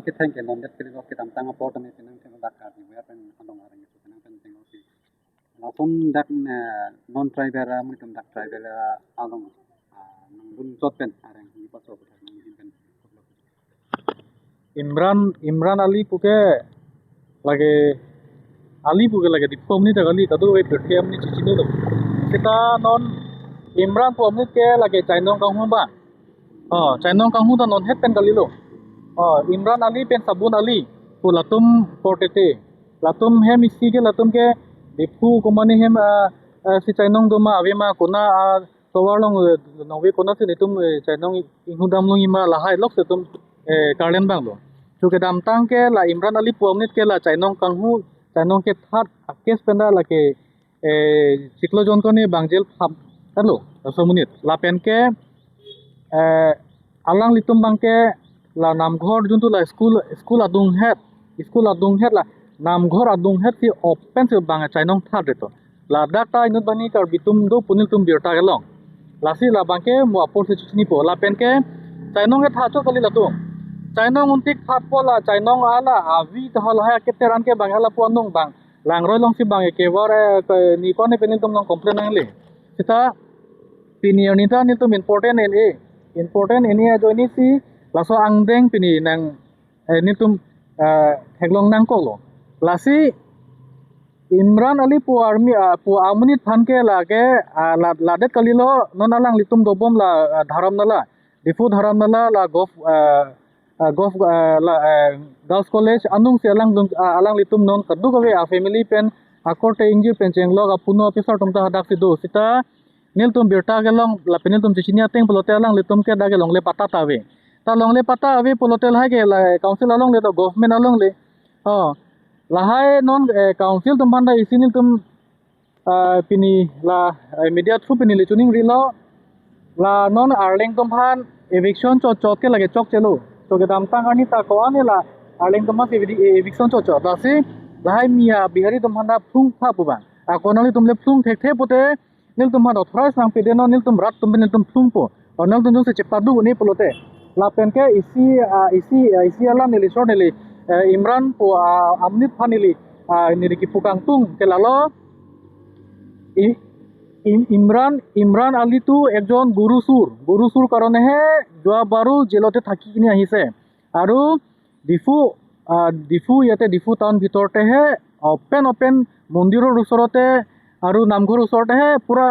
Ke thank ke non det ke ke dam tang apor tame pinang ke dak ka di wer pen andong arang ke pinang pen tengok si langsung dak non tribal mu tum dak tribal along nang bun chot pen arang ni paso nang hin pen. Imran Ali puke lage Ali puke lage dipko amni tagali kadu we pethe amni chichino lo sita non Imran pu amni ke lage chainong kang hu ba oh chainong kang hu ta non het pen gali lo oh Imran Ali pen Sabun Ali pu latum portete latum hem isi ke latum ke diphu komani hem si chainong doma avema kona sowarlong nongwe kona si nitum chainong inghudam long ima lahai lok se tum karlen bang lo chuke dam tang ke la Imran Ali pu amnit ke la chainong kang hu chainong ke that kes penda la ke siklo jon koni bangjel phap hello somunit la pen ke alang litum bang ke la namghor juntu la school school adung het school adung het la namghor adung het si open si bang chainong that reto la data inut bani kar bitum do punil tum birta gelong la si la bangke mo apor si chini po la pen ke chainong ke tha cho kali la tum chainong untik that po la chainong ala avi ta hal ha ke teran ke bang hala po anung bang lang roi long si bang ke war ni kon penil tum long complain ang le sita pini anita nil tum important en e important eni joini si laso angdeng pini nang nil tum heglong nang ko lo lasi Imran Ali pu army pu amunit phanke lage ladet kalilo non alang litum dobom la dharam nala Diphu dharam nala la gof gof la girls college anung se alang alang litum non kadu kawe a family pen akorte injir pen chenglok apuno officer tumta hadak si do sita nil tum birta gelong la penil tum chichinia teng polote alang litum ke dage longle pata tawe ta longle pata ave polote la ke la council along le to government along le oh lahai non council tum banda isinil tum pini la media through pini le chuning rilo la non arleng tum phan eviction chot chot ke lage chok chelo to ke dam tang ani ta ko ani la arleng tum phan eviction chot chot la si lahai mia bihari tum phan da phung pha pu ba a konali tum le phung thek the pote nil tum phan authorize nang pe de no nil tum rat tum nil tum phung po nil tum se chepadu ni polote la pen ke isi isi isi ala nili short nili Imran pu amnit phanili nili ki pukang tung ke lalo Imran Ali tu একজন গৰুচুৰ কাৰণেহে যোৱাবাৰো জেলতে থাকি কিনে আহিছে আৰু ডিফু ডিফু ইয়াতে Diphu town ভিতৰতেহে open open মন্দিৰৰ ওচৰতে আৰু নামঘৰৰ ওচৰতেহে পূৰা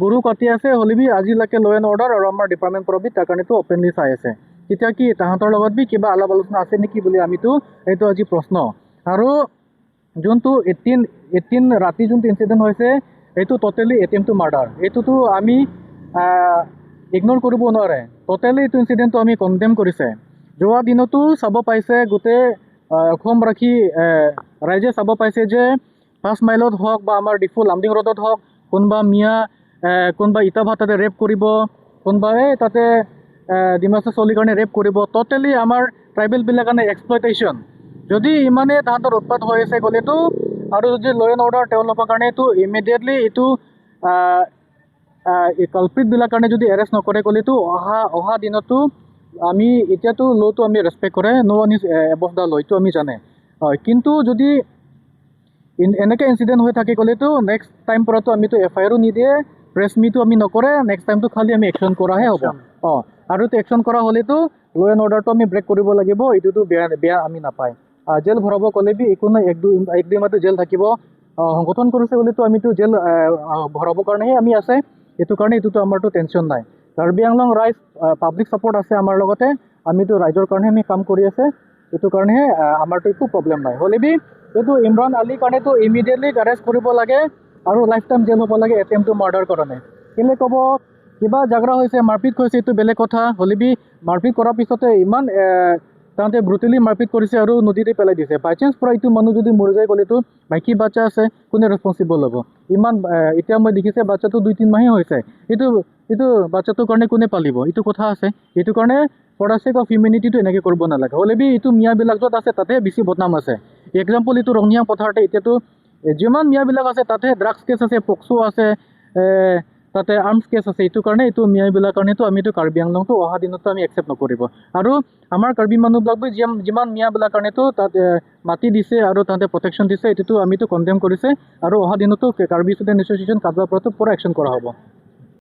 গৰু কাটি আছে হ'লেবি আজিলৈকে ল' এণ্ড অৰ্ডাৰ আৰু আমাৰ ডিপাৰ্টমেণ্ট পৰা বি তাৰ কাৰণেতো অপেনলি চাই আছে। তেতিয়া কি তাহাঁতৰ লগত বি কিবা আলাপ আলোচনা আছে নেকি বুলি আমিতো এইটো আজি প্ৰশ্ন। আৰু যোনটো 18 ৰাতি যোনটো ইনচিডেণ্ট হৈছে এইটো ট'টেলি এটেম্প টু মাৰ্ডাৰ, এইটোতো আমি ইগন'ৰ কৰিব নোৱাৰে। ট'টেলি এইটো ইনচিডেণ্টটো আমি কণ্ডেম কৰিছে। যোৱা দিনতো চাব পাইছে গোটেই অসমবাসী ৰাইজে চাব পাইছে যে 5 মাইলত হওক বা আমাৰ ডিফু লামডিং ৰোডত হওক কোনোবা মিয়া কোনোবা ইটা ভাতাতে ৰেপ কৰিব, কোনোবা এই তাতে ডিমাচা চলিৰ কাৰণে ৰেপ কৰিব। ট'টেলি আমাৰ ট্ৰাইবেলবিলাক কাৰণে এক্সপ্লইটেশ্যন। যদি ইমানেই তাহাঁতৰ উৎপাত হৈ আছে গ'লেতো আৰু যদি ল' এণ্ড অৰ্ডাৰ তেওঁলোকৰ কাৰণে এইটো ইমিডিয়েটলি এইটো কালপ্ৰিটবিলাক কাৰণে যদি এৰেষ্ট নকৰে গ'লেতো অহা দিনতো আমি এতিয়াতো ল'টো আমি ৰেচপেক্ট কৰে, no one is above the law, এইটো আমি জানে হয়। কিন্তু যদি এনেকৈ ইনচিডেণ্ট হৈ থাকে গ'লেতো নেক্সট টাইম পৰাতো আমিতো এফ আই আৰো নিদিয়ে, প্ৰেছ মিটো আমি নকৰে, নেক্সট টাইমটো খালি আমি একশ্যন কৰাহে হ'ব। অঁ, আৰু একশ্যন কৰা হ'লেতো ল' এণ্ড অৰ্ডাৰটো আমি ব্ৰেক কৰিব লাগিব, এইটোতো বেয়া আমি নাপায়। জেল ভৰাব ক'লে বি একো নাই, এক দুই মাহটো জেল থাকিব। সংগঠন কৰিছে বুলিতো আমিতো জেল ভৰাবৰ কাৰণেহে আমি আছে, এইটো কাৰণে এইটোতো আমাৰতো টেনশ্যন নাই। কাৰ্বি আংলং ৰাইজ পাব্লিক ছাপৰ্ট আছে আমাৰ লগতে, আমিতো ৰাইজৰ কাৰণে আমি কাম কৰি আছে, এইটো কাৰণেহে আমাৰতো একো প্ৰব্লেম নাই। হ'লে বি এইটো ইমৰান আলীৰ কাৰণেতো ইমিডিয়েটলি এৰেষ্ট কৰিব লাগে আৰু লাইফ টাইম জেল হ'ব লাগে এটেম্প টু মাৰ্ডাৰ কাৰণে। কেলৈ ক'ব কিবা ঝাগৰা হৈছে মাৰপিট কৰিছে এইটো বেলেগ কথা, হ'লে বি মাৰপিট কৰাৰ পিছতে ইমান তাহাঁতে ব্ৰুটেলি মাৰপিট কৰিছে আৰু নদীতে পেলাই দিছে। বাই চান্স পৰা এইটো মানুহ যদি মৰি যায় গ'লেতো মাইকী বাচ্চা আছে, কোনে ৰেচপনচিবল হ'ব? ইমান এতিয়া মই দেখিছে বাচ্চাটো 2-3 মাহেই হৈছে, এইটো বাচ্চাটোৰ কাৰণে কোনে পালিব? এইটো কথা আছে। এইটো কাৰণে ফৰ the check of হিউমেনিটিটো এনেকৈ কৰিব নালাগে। হ'লে বি এইটো মিয়াবিলাক য'ত আছে তাতে বেছি বদনাম আছে। এক্সাম্পল এইটো ৰঙিয়া পথাৰতে এতিয়াতো যিমান মিয়াবিলাক আছে তাতে ড্ৰাগছ কেছ আছে, পক্সো আছে, তাতে আৰ্মছ কেছ আছে। এইটো কাৰণে এইটো মিয়াবিলাক কাৰণেতো আমিতো কাৰ্বি আংলংটো অহা দিনতো আমি একচেপ্ট নকৰিব। আৰু আমাৰ কাৰ্বি মানুহবিলাক যিমান মিয়াবিলাক কাৰণেতো তাত মাটি দিছে আৰু তাহাঁতে প্ৰটেকশ্যন দিছে, এইটোতো আমিতো কণ্ডেম কৰিছে। আৰু অহা দিনতো কাৰ্বি ষ্টুডেণ্ট এছ'চিয়েশ্যন কাটবাৰ পৰাতো পূৰা একশ্যন কৰা হ'ব।